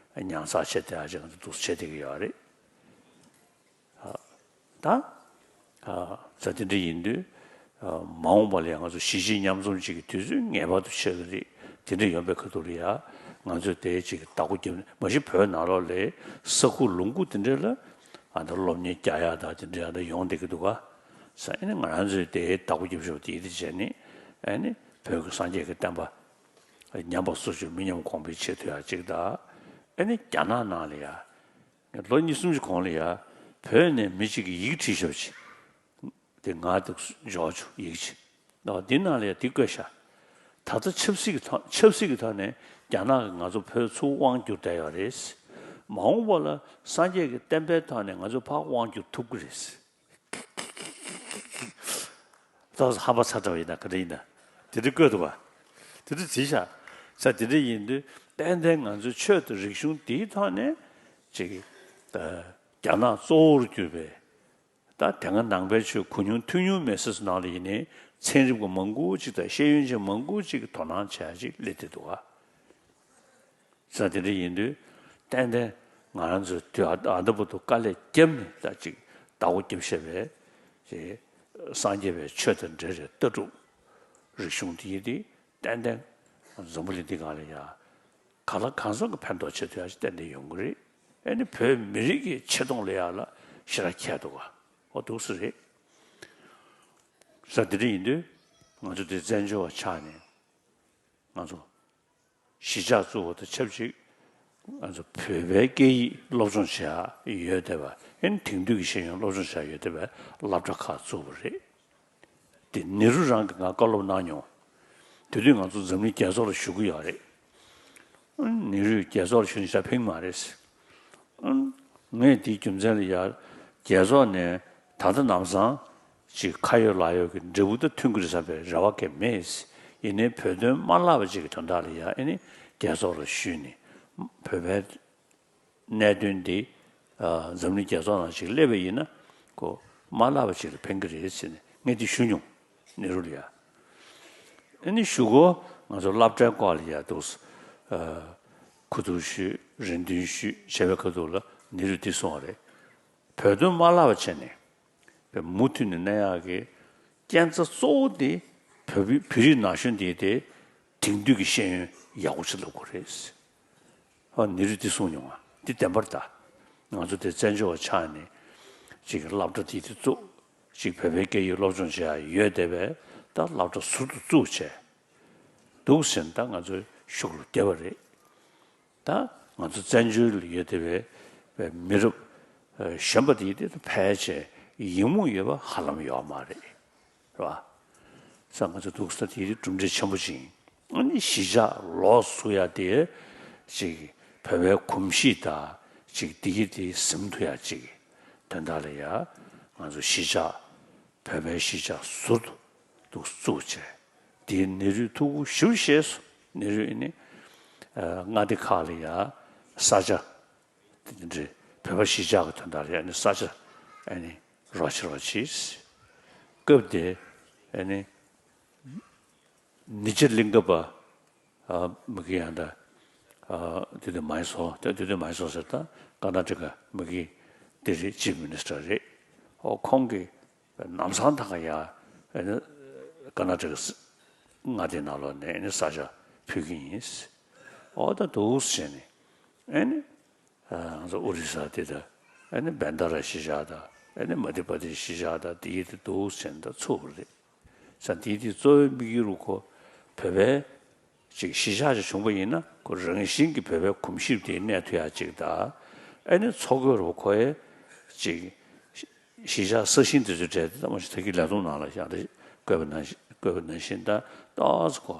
ཉར་ཚགས་བྱས་ཏེ་ཨ་ཅག་ང་ཚོ་འདུག་སེ་བྱས་བསྡད་ཀྱི་ཡོད་རེད། ད་ཨ་ས་དེ་འདྲ་ཡིན་དུས་ཨ་མ་འོངས་པ་ལ་ཡང་ང་ཚོ་གཞིས་བྱེས་མཉམ་འཛོམས་ཅིག་གི་དུས་ཚོད་ངེས་པར་དུ་ཆགས་ཀྱི་རེད། དེ་འདྲ་ཡོང་པའི་ཁ་ཐུག་ལ་ཡ་ང་ཚོས་དེ་ཅིག་བདག་པོ་བརྒྱབ་ནས་མ་གཞི་བོད་ནང་ལོགས་ལ་ས་ཁུག་ལུང་ཁུག་དེ་འདྲ་ལ་ཨ་ད་སློབ་གཉེར་རྒྱག་ཡ་ད་དེ་འདྲ་ཡ་ད་ཡོང་བསྡད་ཀྱི་འདུག་ག་ས་ཨ་ནི་ང་རང་ཚོས་དེ་བདག་པོ་བརྒྱབ་ཤོག་དེ་དེ་བྱས་ནས་ཨ་ནི་བོད་ཀྱི་སངས་རྒྱས་ཀྱི་བསྟན་པ་ཉམས་པ་སོར་ཆུད་མི་ཉམས་གོང་འཕེལ་བྱེད་ཐུབ་ཡ་ཅིག་ད་ཨ་ནི་རྒྱ་ནག་ནང་ལ་ཡ། ལོ་གཉིས་གསུམ་གྱི་གོང་ལ་ཡ། བོད་ནས་མི་གཅིག་གིས་ཡི་གེ་བྲིས་ཤོག་ཅིག་དེ་ང་དེ་འཇོག་ཆོག་ཡི་གེ་ཅིག་འདི་ནང་ལ་ཡ་དེ་བཀོད་ཤག་ད་ལྟ་ཆབ་སྲིད་ཀྱི་ཐོག་ཆབ་སྲིད་ཀྱི་ཐོག་ནས་རྒྱ་ནག་གིས་ང་ཚོ་བོད་ཚུར་དབང་བསྒྱུར་བསྡད་ཡོད་རེད། མ་འོངས་པ་ལ་སངས་རྒྱས་ཀྱི་བསྟན་པའི་ཐོག་ནས་ང་ཚོ་ཕར་དབང་བསྒྱུར་ཐུབ་ཀྱི་རེད། ཏོག་ཙམ་ཧམ་པ་ཚ་དྲགས་པ་ཡིན་ན་ག་འདྲ་ཡིན་ན། དེ་འདྲ་བཀོད་འདུག་ག་དེ་འདྲ་བྲིས་ཤག་ས་དེ་འདྲ་ཡིན་དུས་ཏན་ཏན་ང་ཚོའི་ཆོས་དང་རིག་གཞུང་འདིའི་ཐོག་ནས་ཅིག་ཨ་རྒྱ་ནག་གཙོ་བོར་གྱུར་པའི་ད་དེ་སྔ་ནང་པའི་ཆོས་གུ་ཉུང་ཐུན་ཉུང་མེད་ས་ཚོ་ནང་ལ་ཡིན་ནའི་ཚན་རིག་པ་མང་པོ་ཅིག་དང་ཤེས་ཡོན་ཅན་མང་པོ་ཅིག་གིས་དོ་སྣང་བྱས་ཅིག་སླེབས་བསྡད་འདུག་ག་ས་དེ་འདྲ་ཡིན་དུས་ཏན་ཏན་ང་རང་ཚོས་དུས་ཨ་ཨ་ད་བར་དུ་དཀའ་ལས་བརྒྱབ་ནས་ད་ཅིག་བདག་པོ་བརྒྱབ་བཞག་པའི་ཅིག་སངས་རྒྱས་པའི་ཆོས་དང་འབྲེལ་བའི་ལྟ་གྲུབ་རིག་གཞུང་དེ་ཡིན་དེ་ཏན་ཏན་འཛམ་བུ་གླིང་འདི་སྒང་ལ་ཡ་གང་ལ་གང་འཚམ་གྱི་ཕན་ཐོགས་བྱེད་ཐུབ་ཡ་ཅིག་ཏན་ཏན་ཡོང་གི་རེད། ཨ་ནི་བོད་མི་རིགས་ཀྱི་ཆེ་མཐོང་ལ་ཡ་ལ་ཞེ་དྲག་ཁྱད་འདུག་ག་འོ་འདུག་སེ་རེད། ས་དེ་འདྲ་ཡིན་དུས་ང་ཚོ་དེ་བཙན་བྱོལ་བ་ཆགས་ནས་ང་ཚོ་གཞིས་ཆགས་བཙུགས་པ་དང་ཆབས་ཅིག་ང་ཚོ་བོད་པའི་སྐད་ཡིག་སློབ་སྦྱོང་བྱེད་ཡག་ཡོད་བསྡད་པ། ཨ་ནི་དེང་དུས་ཀྱི་ཤེས་ཡོན་སློབ་སྦྱོང་བྱེད་ཡག་ཡོད་བསྡད་པའི་སློབ་གྲྭ་ཁག་བཙུགས་པ་རེད། དེ་ནེ་རུ་རང་གིས་ང་བཀའ་སློབ་གནང་མྱོང་། དེ་དུས་ང་ཚོ་འཛམ་གླིང་རྒྱལ་ཚོགས་ལ་ཞུ་གི་ཡོད་རེད། ཨ་ནི་ནེ་རུས་རྒྱལ་ཚོགས་ལ་ཞུ་ནས་ཞག་ཕེབས་མ་རེད། ཨ་ནི་ངས་དེའི་རྒྱུ་མཚན་ལ་ཡ་རྒྱལ་ཚོགས་ནས་ད་ལྟ་ལམ་སང་ཅིག་ཁ་ཡོད་ལག་ཡོད་ཀྱི་འབྲས་བུ་དང་མཐུན་གྱི་རེད་བསམ་པའི་རེ་བ་གང་མེད། ཡིན་ནའི་བོད་དོན་མ་བརླག་པ་ཅིག་གི་དོན་དག་ལ་ཡ་ཨ་ནི་རྒྱལ་ཚོགས་ལ་ཞུས་ནས་བོད་པའི་གནད་དོན་འདི་ཨ་འཛམ་གླིང་རྒྱལ་ཚོགས་ནང་ཞིག་སླེབས་པ་ཡིན་ན་ཁོ་མ་བརླག་པ་ཅིག་ལ་ཕན་གྱི་རེད་ཟེར་ནས་ངས་འདི་ཞུ་མྱོང་། ནེ་རུ་ལ་ཡ། ཨ་ནི་གཞུག་གུ་ང་ཚོ་སློབ་གྲྭའི་སྐོར་ལ་ཡ་འདུག་ཨ་གོ་བསྡུར་ཞུས། རེ་འདུན་ཞུས་བྱས་པའི་ཁ་ཐུག་ལ་ནེ་རུས་འདི་གསུངས་པ་རེད། བོད་དོན་མ་བརླག་པ་བྱས་ནས་མུ་མཐུད་ནས་གནས་ཡག་གི་རྐྱེན་རྩ་གཙོ་བོ་དེ་བོད་བོད་རིགས་ན་གཞོན་དེ་དེ་དེང་དུས་ཀྱི་ཤེས་ཡོན་ཡག་པོ་ཞིག་སློབ་དགོས་རེད། ཨ་ནེ་རུས་འདི་གསུངས་མྱོང་བ་འདི་བདེན་པར་གདའ། ང་ཚོ་དེ་བཙན་བྱོལ་བ་ཆགས་ནས་ཅིག་སློབ་གྲྭ་དེ་དེ་བཙུགས། ཅིག་བོད་པའི་སྐད་ཡིག་སློབ་སྦྱོང་བྱེད་ཡག་ཡོད་བསྡད་པའི་ད་སློབ་གྲྭ་ཟུར་དུ་བཙུགས་བྱས་འདུག་ཟེར་ན་ད་ང་ཚོའི་ཤུགས་ལ་བསྡད་པ་རེད། ད་ང་ཚོ་བཙན་བྱོལ་ལ་ཡོད་བསྡད་པའི་མི་རབས་གཞོན་པ་དེ་དེ་ཕལ་ཆེར་ཡིད་མུག་ཡོད་པ་ཧ་ལམ་ཡོད་མ་རེད། རེད་བ། ས་ང་ཚོ་འདུག་ས་དེ་གྲུབ་འབྲས་ཆེན་པོ་ཅིག་ཨ་ནི་གཞིས་ཆགས་ལོགས་སུ་ཡ་དེ་ཅིག་བོད་པའི་གོམས་གཤིས་དང་ཅིག་བདེ་སྐྱིད་དེ་ཟིན་ཐུབ་ཡ་ཅིག་དོན་དག་ལ་ཡ་ང་ཚོ་གཞིས་ཆགས་བོད་པའི་གཞིས་ཆགས་ཟུར་དུ་བཙུགས་བྱས་དེའི་ནེ་རུས་ཐུགས་ཁུར་ཞེ་པོ་བཞེས་སོང་། ནེ་རུས་ཨ་ནི་མངའ་སྡེ་ཁག་ལ་ཡ་ས་ཆ་དེ་འདྲའི་བོད་པ་གཞིས་ཆགས་ཀྱི་དོན་དག་ལ་ཡ་ཨ་ནི་ས་ཆ་ཨ་ནི་རོགས་བྱེད་རོགས་བྱེད། སྐབས་དེ་ཨ་ནི་ནི་ཇ་གླིང་ཀ་པ་མི་གི་ཡང་ད་དེ་དུས་མའི་སོ་དེ་དུས་མའི་སོ་ཟེར་ད་ཀར་ནཱ་ཊ་ཀ་མི་གི་དེ་རེད། ཅིབ་མི་ནི་སི་ཊར་རེད། ཨོ་ཁོང་གིས་ལམ་སང་ད་ག་ཡ་ཨ་ནི་ཀར་ནཱ་ཊ་ཀ་མངའ་སྡེ་ནང་ལོགས་ནས་ཨ་ནི་ས་ཆ་ཕུལ་གི་ཡིན། ཨོ་ད་འདུག་སེ་བྱས་ནས་ཨ་ནི། ང་ཚོ་ཨོ་རི་ས་དེ་དང་ཨ་ནི་བན་ད་ར་གཞིས་ཆགས་དང་ཨ་ནི་མ་དྷི་པ་དེ་གཞིས་ཆགས་དང་དེ་ཡི་དེ་འདུག་ཟེར་ནས་ཚུགས་པ་རེད། ས་དེ་དེ་གཙོ་བོའི་དམིགས་ཡུལ་ཁོ་བོད་པའི་ཅིག་གཞིས་ཆགས་ཅིག་བྱུང་པ་ཡིན་ན་ཁོ་རང་བཞིན་གྱིས་བོད་པའི་གོམས་གཤིས་དེ་གནས་ཐུབ་ཡག་ཅིག་དང་ཨ་ནི་འཚོ་གོས་རུ་ཁོ་ཡའི་ཅིག་གཞིས་ཆགས་ས་ཞིང་དེ་ཚོའི་གྲས་དེ་ད་མ་གཞི་ད་གི་ལས་དོན་ནང་ལ་ཡང་དེ་བཀོད་པ་ནང་བཞིན་བཀོད་པ་ནང་བཞིན་ད་ཏོག་ཙམ་ཁོ།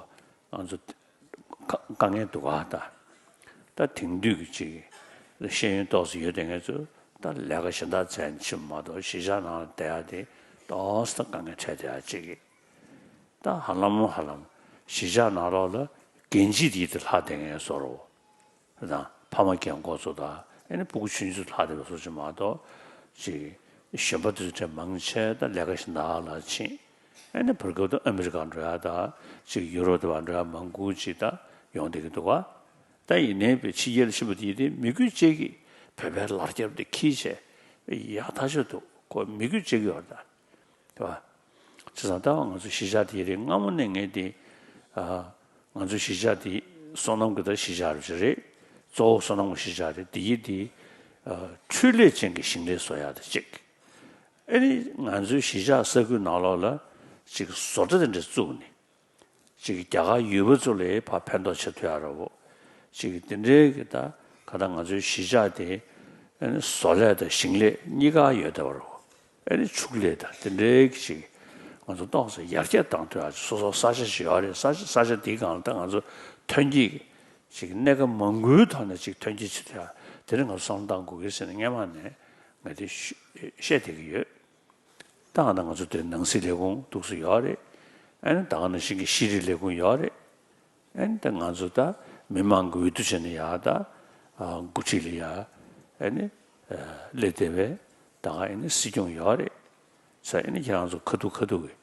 ང་ཚོ་དཀའ་དཀའ་ངལ་འདུག་ག་ད་ད་དེང་དུས་ཀྱི་ཅིག་ཤེས་ཡོན་ཏོག་ཙམ་ཡོད་དེ་ངེད་ཚོ་ད་ལས་ཀ་གཞན་དག་བཙལ་ནས་ཕྱིན་མ་གཏོགས་གཞིས་ཆགས་ནང་ལ་བསྡད་ཡ་དེ་ཏོག་ཙམ་དཀའ་ངལ་འཕྲད་བསྡད་ཡ་ཅིག་གི་ད་ཧ་ལམ་ཧ་ལམ་གཞིས་ཆགས་ནང་ལོགས་ལ་རྒན་བྱིས་དེ་དེ་ལྷག་བསྡད་མཁན་བཟོ་འདྲ་བོ། དང་ཕ་མ་རྒན་འཁོགས་ཚོ་དང་ཨ་ནི་སྤུ་གུ་ཆུང་ཆུང་ཚོ་ལྷག་བསྡད་པ་སོགས་ཅིག་མ་གཏོགས་ཅིག་གཞོན་པ་དེ་ཚོ་གྲས་མང་ཆེ་ད་ལས་ཀ་གཞན་དག་ལ་ཕྱིན། ཨ་ནི་བར་སྐབས་དུ་ཨ་མི་རི་ཀ་འགྲོ་ཡ་དང་ཅིག་ཡུ་རོབ་དེ་བར་འགྲོ་ཡ་མང་པོ་ཅིག་ད་ཡོང་བསྡད་ཀྱི་འདུག་ག་ད་ཡིན་ནའི་བའི་ཕྱི་རྒྱལ་ལ་ཕྱིན་པ་དེ་ཡིན་ཏེ་མི་རྒྱུད་གཅིག་གིས་བོད་པའི་ལར་རྒྱབ་དེ་འཁྱེར་བྱས་ཡག་ཐག་ཆོད་འདུག་ཁོ་མི་རྒྱུད་གཅིག་ཡོད་རེད་ད། རེད་བ། བྱས་ཙང་ད་ང་ཚོ་གཞིས་ཆགས་དེ་རེད། སྔ་མོ་ནས་ངས་དེ་ཨ་ང་ཚོ་གཞིས་ཆགས་དེ་བསོད་ནམས་ཀྱི་ད་གཞིས་ཆགས་རེད། གཙོ་བོ་བསོད་ནམས་ཀྱི་གཞིས་ཆགས་རེད། དེ་ཡིན་དེ་ཨ་འཕྲུལ་ལས་ཅན་གྱི་ཞིང་ལས་བཟོ་ཡག་དེ་གཅིག་ཨ་ནི་ང་ཚོའི་གཞིས་ཆགས་ས་ཁུལ་ནང་ལོགས་ལ་ཅིག་བཟོ་གྲྭ་དེ་འདྲ་བཙུགས་ནས། ཅིག་རྒྱ་གར་ཡུལ་པ་ཚོ་ལ་ཕར་ཕན་ཐོགས་བྱེད་ཐུབ་ཡག་རེད་བོ། ཅིག་དེ་འདྲའི་གི་ད་ག་ད་ང་ཚོའི་གཞིས་ཆགས་དེ་ཨ་ནི་བཟོ་ལས་དང་ཞིང་ལས་གཉིས་ཀ་ཡོད་བསྡད་པ་རེད་བོ། ཨ་ནི་ཕྱུགས་ལས་དང་དེ་འདྲའི་གི་ཅིག་ང་ཚོ་ཏོག་ཙམ་ཡར་རྒྱས་བཏང་ཐུབ་ཡག་སོ་སོ་ས་ཆ་ཞིག་ཡོད་རེད། ས་ཆ་ས་ཆ་དེའི་སྒང་ལ་ད་ང་ཚོ་ཐོན་སྐྱེད་ཅིག་གནས་སྐབས་མང་པོའི་ཐོག་ནས་ཅིག་ཐོན་སྐྱེད་བྱེད་ཐུབ་ཡག་དེ་རིང་ང་ཚོ་བསམ་བློ་བཏང་དགོས་ཀྱི་ཟེར་ནས་སྔན་མ་ནས་ང་དེ་བཤད་བསྡད་ཀྱི་ཡོད། ད་ག་ན་ང་ཚོ་དེ་ནང་སྲིད་ལས་ཁུངས་འདུག་སེ་ཡོད་རེད། ཨ་ནི་ད་ག་ནང་བཞིན་གྱི་ཤེས་རིག་ལས་ཁུངས་ཡོད་རེད། ཨ་ནི་ད་ང་ཚོ་ད་མི་མང་གི་འོས་བསྡུ་བྱས་ནས་ཡར་ད་ཨ་འགོ་ཁྲིད་ལ་ཡར་ཨ་ནི་ཨ་སླེབས་བསྡད་པའི་ད་ག་ཨ་ནི་སྲིད་སྐྱོང་ཡོད་རེད། ས་ཨ་ནི་ཁྱེད་རང་ཚོ་ཁ་ཐུག་ཁ་ཐུག་གི་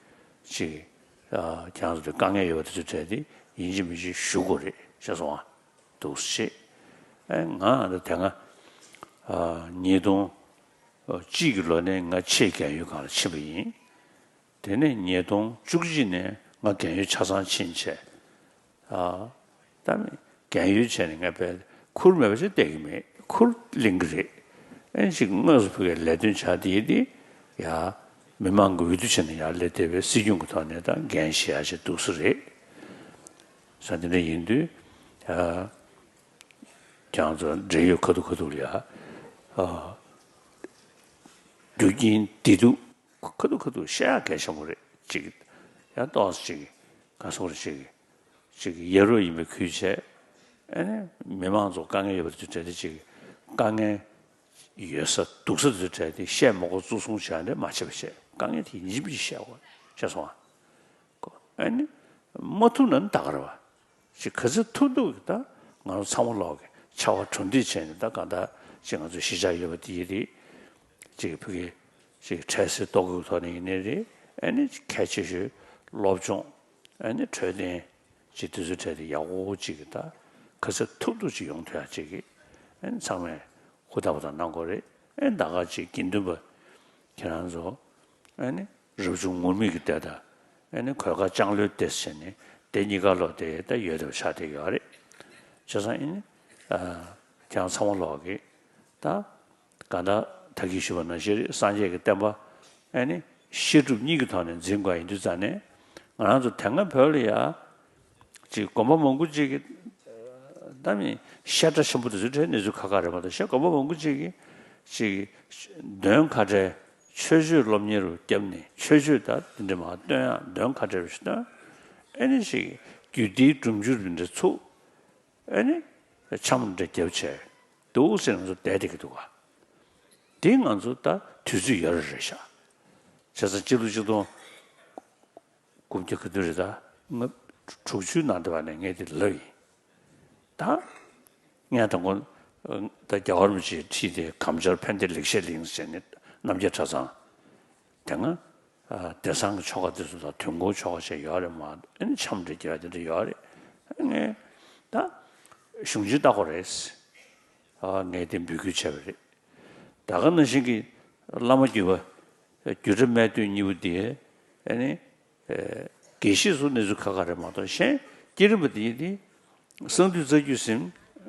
ཅིག་ཨ་ཁྱེད་རང་ཚོ་དེ་དཀའ་ངལ་ཡོད་པ་དེ་ཚོ་གྲས་དེ་ཡིན་གཅིག་མིན་གཅིག་ཞུ་དགོས་རེད་ཤེས་སོང་ཨ། འདུག་སེ་བྱས། ཨ་ང་ད་དེ་སྔ་ཨ་ཉིས་སྟོང་གཅིག་གི་ལོ་ནས་ང་ཆེད་རྒན་ཡོལ་སྒང་ལ་ཕྱིན་པ་ཡིན། དེ་ནས་ཉིས་སྟོང་བཅུ་གཅིག་ནས་ང་རྒན་ཡོལ་ཆ་ཚང་ཕྱིན་བྱས། ཨ་ད་རྒན་ཡོལ་བྱས་ནས་ང་དཔེ་ཁུར་མེད་པ་ཞིག་བསྡད་ཀྱི་མེད། ཁུར་ལེན་གྱི་རེད། ཨེ་ཅིག་དངོས་སུ་ཕ་གིར་ལས་དོན་བྱ་དེ་དེ་ཡ་མི་མང་གི་འོས་བསྡུ་བྱས་ནས་ཡར་སླེབས་བསྡད་པའི་སྲིད་སྐྱོང་གི་ཐོག་ནས་ད་འགན་བཞེས་ཡ་ཞིག་འདུག་སེ་རེད། ས་དེ་འདྲ་ཡིན་དུས་ཨ། ཁྱེད་རང་ཚོ་འབྲེལ་ཡོད་ཁ་ཐུག་ཁ་ཐུག་ལ་ཡ། ཨ། རྒྱུ་རྐྱེན་བདེ་སྡུག་ཁ་ཐུག་ཁ་ཐུག་བཤད་ཡག་གལ་ཆེན་པོ་རེད། ཅིག་ཡང་ཏོག་ཙམ་ཅིག་ག་སོང་རེད། ཅིག་ཅིག་ཡ་རབས་ཡིན་པའི་ཁུལ་བྱས། ཨ་ནི་མི་མང་ཚོ་དཀའ་ངལ་ཡོད་པ་དེ་ཚོའི་གྲས་དེ་ཅིག་དཀའ་ངལ་ཡོད་ས་སྡུག་ས་དེ་ཚོའི་གྲས་དེ་བཤད་མ་དགོས་གཙོ་བཟུང་བྱས་ནས་མ་བྱེད་པ་བྱས། དཀའ་ངལ་དེ་ཡིན་གཅིག་མིན་གཅིག་བཤད་དགོས། ཤེས་སོང་ཨ། ཨ་ནི་མ་ཐུབ་ན་ནི་ད་ག་རེད་བ། ཅིག་ག་ཚོད་ཐུབ་ཐུབ་ཀྱིས་ད་ང་རང་ཚང་མ་ལོག་གི་ཕྱར་བ་གྲུ་འདེགས་བྱས་ནས། ད་གང་ལྟར་ཅིག་ང་ཚོ་གཞིས་ཆགས་ཡོད་པ་དེ་ཡིན་རེད། ཅིག་ཕ་གི་ཅིག་འཕྲལ་སེལ་ཏོག་དགོས་ཐོག་ནས་ཡིན་ནའི་རེད། ཨ་ནི་གལ་ཆེ་ཤོས་སློབ་སྦྱོང་། ཨ་ནི་འཕྲོད་བསྟེན་ཅིག་དེ་ཚོའི་གྲས་དེ་ཡག་པོ་ཅིག་གིས་ད་ག་ཚོད་ཐུབ་ཐུབ་ཅིག་ཡོང་ཐུབ་ཡག་ཅིག་གིས། ཨ་ནི་ཚང་མས་ཧུར་ཐག་པ་དང་གནང་དགོས་རེད། ཨ་ནི་ད་ག་ཅིག་དགེ་འདུན་པ་ཁྱེད་རང་ཚོ། ཨ་ནི་རབ་བྱུང་ངུར་སྨྲིག་གི་སྡེ་དང་། ཨ་ནི་གོས་དཀར་ལྕང་ལོའི་སྡེ་ཟེར་ནས་སྡེ་གཉིས་ཀ་ལོག་སྟེ་ད་ཡོད་དེ་ཆགས་བསྡད་ཡོད་རེད། བྱས་ཙང་ཨ་ནི་ཨ་ཁྱེད་རང་ཚང་མ་ལོག་གིས་ད་གང་ལྟར་ད་གིན་ཞུས་པ་ནང་བཞིན་རེད། སངས་རྒྱས་ཀྱི་བསྟན་པ་ཨ་ནི་བཤད་སྒྲུབ་གཉིས་ཀྱི་ཐོག་ནས་འཛིན་དགོས་ཡིན་དུས་ཙང་ནས། ང་རང་ཚོ་དེ་སྔ་བོད་ལ་ཡ། ཅིག་དགོན་པ་མང་པོ་ཅིག་གིས། ད་མི་བཤད་གྲྭ་ཆེན་པོ་དེ་ཚོའི་གྲས་གནས་ཚུལ་ཁ་ཁ་རེད་མ་གཏོགས། གཞན་དགོན་པ་མང་པོ་ཅིག་གིས་ཅིག་འདོན་ཁ་བྲལ་ཆོས་སྤྱོད་སློབ་གཉེར་རུ་བརྒྱབ་ནས། ཆོས་སྤྱོད་ད་དེ་འདྲ་མ་སྟོན་ཡག་འདོན་ཁ་བྲལ་རུ་ཞིག་སྟོན། ཨ་ནི་ཅིག་རྒྱུད་སྡེའི་སྒྲུབ་བརྒྱུད་དེ་འདྲ་ཚུགས། ཨ་ནི་འཆམ་འདྲ་རྒྱབ་བྱས་འདུག་ཟེར་ང་ཚོ་བསྡད་བསྡད་ཀྱི་འདུག་ག་དེ་ང་ཚོ་ད་དུས་ཚོད་ཡོད་རེད་རེད་ཤག་བྱས་ཙང་སྤྱི་ལོ་ཆིག་སྟོང་དགུ་བརྒྱ་ག་དུས་རེད། ད་ང་དྲུག་ཅུའི་ནང་དེ་བ་ནས་ངས་དེ་ལབ་ཡིན། ད་ངས་དང་པོ་ད་རྒྱལ་བ་རིན་པོ་ཆེའི་ཁྲིད་དེ་གམ་ཆར་ཕན་བདེ་ལེགས་བཤད་གླིང་ཟེར་ནས་རྣམ་རྒྱལ་གྲྭ་ཚང་། དེ་སྔ་ཨ་བདེ་གསང་གི་ཆོ་ག་དེ་ཚོ་དང་དུས་འཁོར་ཆོ་ག་བྱས་ཡོད་རེད་མ། ཨ་ནི་འཆམ་འདྲ་རྒྱག་དེ་འདྲ་ཡོད་རེད། ངས་ད་གཞུང་ཆེན་ལྟ་དགོས་རེད། ཨ་ངས་དེ་འབོད་སྐུལ་བྱས་པ་རེད། ད་ག་ནང་བཞིན་གྱི་བླ་མ་བརྒྱུད་པ་བརྒྱུད་གྲྭ་སྨད་སྟོད་གཉིས་པོ་དེ། ཨ་ནི་ཨ་དགེ་བཤེས་ཚོ་གནས་ཚུལ་ཁ་ཁ་རེད་མ་གཏོགས། གཞན་བསྐྱེད་རིམ་པ་དེ་ཡིན་དེ། གསང་འདུས་རྩ་རྒྱུད་ཟིན།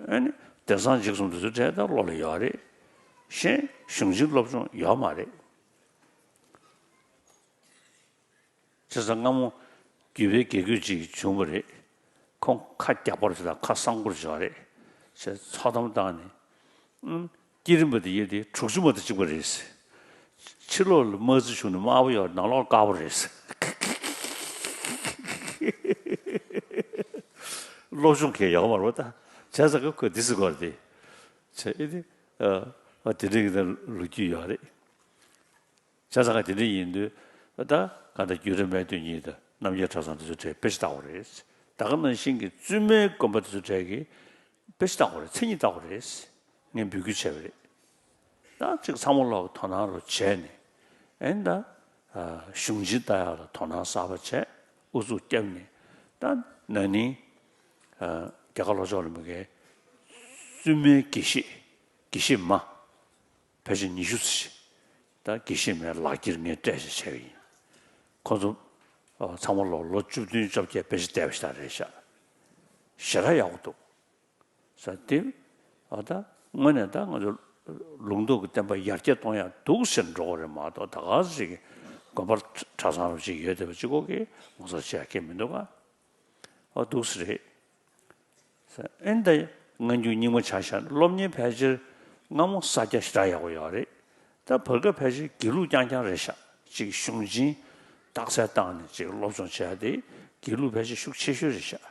ཨ་ནི་དེང་སང་འཇིགས་གསུམ་དེ་ཚོ་གྲས་ད་བློ་ལ་ཡོད་རེད། གཞན་གཞུང་ཆེན་སློབ་སྦྱོང་ཡོད་མ་རེད། བྱས་ཙང་སྔ་མོ་བརྒྱུད་པའི་དགེ་བསྐོས་ཅིག་བྱུང་བ་རེད། ཁོང་ཁ་རྒྱག་པོ་ཅིག་དང་ཁ་གསང་པོ་ཅིག་རེད། བྱས་ཚོགས་གཏམ་བཏང་ནས། ཨུམ། བསྐྱེད་རིམ་པ་དེ་ཡོད་དེ་དྲུག་ཅུ་མ་གཏོགས་གཅིག་པ་རེད། ཕྱི་ལོགས་ལ་དམར་རྩི་བྱུགས་ནས་དམར་པོ་ཡོད། ནང་ལོགས་དཀར་པོ་རེད། སློབ་སྦྱོང་གང་ཡང་ཡོད་མ་རེད་པ། ད་བྱས་ཙང་ཁོས་འདི་ཟེར་གོ་རེད་དེ། བྱས་ཨེ་དེ། ཨ་དེ་འདྲ་གི་ད་ལོ་རྒྱུས་ཡོད་རེད། བྱས་ཙང་དེ་འདྲ་ཡིན་དུས། ད་ག་ད་བརྒྱུད་གྲྭ་སྨད་སྟོད་གཉིས་དང་རྣམ་རྒྱལ་གྲྭ་ཚང་དེ་ཚོའི་གྲས་དཔེ་ཆ་ལྟ་དགོས་རེད། ད་ག་ནང་བཞིན་གྱི་བཙུན་མའི་དགོན་པ་དེ་ཚོའི་གྲས་ཀྱི་དཔེ་ཆ་ལྟ་དགོས་རེད། མཚན་ཉིད་ལྟ་དགོས་རེད། ངས་འབོད་སྐུལ་བྱས་པ་རེད། ད་ཅིག་ཚང་མ་ལོག་དོ་སྣང་རུ་བྱས་ནས། ཨེ་ད་ཨ་གཞུང་ཆེན་ལྟ་ཡག་ལ་དོ་སྣང་གསར་པ་བྱས། ཨུ་ཚུགས་བརྒྱབ་ནས། ད་ན་ནིང་ཨ་རྒྱ་གར་ལྷོ་ཕྱོགས་ལ་མི་དགེ་བཙུན་མའི་དགེ་བཤེས། དགེ་བཤེས་མ་ཕལ་ཆེར་ཉི་ཤུ་ཙམ་ཞིག་ད་དགེ་བཤེས་མའི་ལག་འཁྱེར་ངས་སྤྲད་བྱས་བྱས་པ་ཡིན། ཁོ་ཚོ་ཨ་ཚང་མ་ལོག་ལོ་བཅུ་བདུན་བཅོ་བརྒྱད་དཔེ་ཆ་བལྟས་པ་ཞིག་ད་རེད་ཤག་ཞེ་དྲག་ཡག་པོ་འདུག་ཟེར་ཏེ། ཨ་ད་དངོས་གནས་ད་ང་ཚོ་ལུང་རྟོགས་ཀྱི་བསྟན་པ་ཡར་རྒྱས་གཏོང་ཡག་འདུག་ཟེར་འགྲོ་གི་རེད་མ་གཏོགས། ད་ག་ཟེ་ཅིག་དགོན་པ་གྲྭ་ཚང་རུ་ཅིག་ཡོད་བསྡད་པ་གཅིག་པོ་གིས་ངོ་ཚ་བྱེད་ཡག་གང་ཡང་མི་འདུག་ག་ཨ་འདུག་སེ་རེད། ཨེ་ད་སྔ་འགྱུར་རྙིང་མ་ཆ་བཞག་ན་སློབ་གཉེར་ཕལ་ཆེར་སྔ་མོ་ས་རྒྱ་ཞེ་དྲག་ཡག་པོ་ཡོད་རེད། ད་བར་སྐབས་ཕལ་ཆེར་སྒྱིད་ལུག་རྐྱང་རྐྱང་རེད་ཤག་ཅིག་གཞུང་ཆེན་རྟགས་གསལ་བཏང་ནས་ཅིག་སློབ་སྦྱོང་བྱེད་ཡག་དེ་སྒྱིད་ལུག་ཕལ་ཆེར་ཤུགས་ཆེ་ཤོས་རེད་ཤག